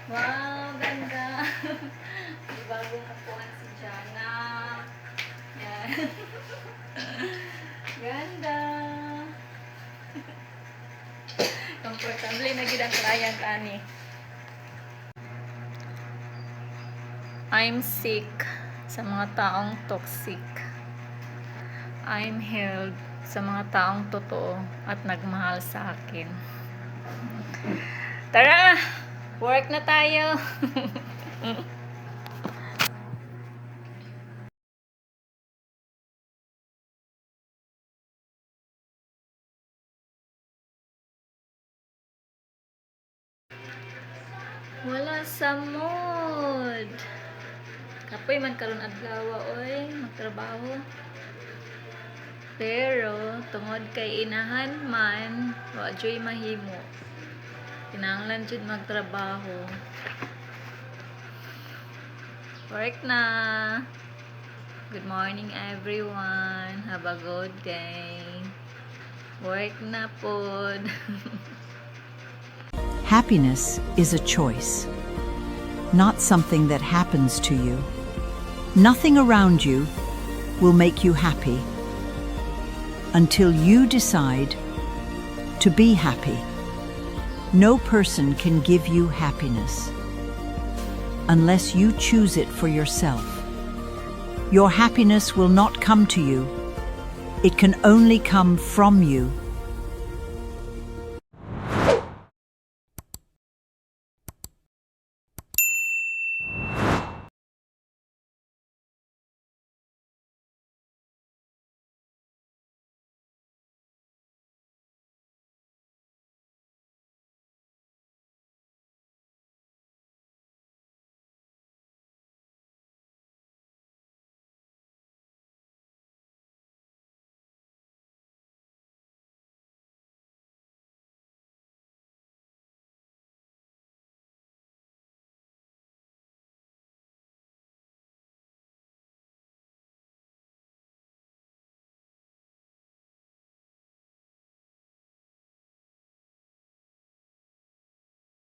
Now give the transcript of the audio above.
Wow, ganda. May bagong upuan si Jana. Yan. Ganda. Komportable na gid ang client ani. I'm sick sa mga taong toxic. I'm healed sa mga taong totoo at nagmahal sa akin. Tara! Work na tayo! Wala sa mood. Kapoy man karon adlaw, oy, magtrabaho. Pero tungod kay inahan man, wa juy mahimo. Kinahanglan jud magtrabaho. Work na. Good morning, everyone. Have a good day. Work na pod. Happiness is a choice, not something that happens to you. Nothing around you will make you happy until you decide to be happy. No person can give you happiness unless you choose it for yourself. Your happiness will not come to you. It can only come from you.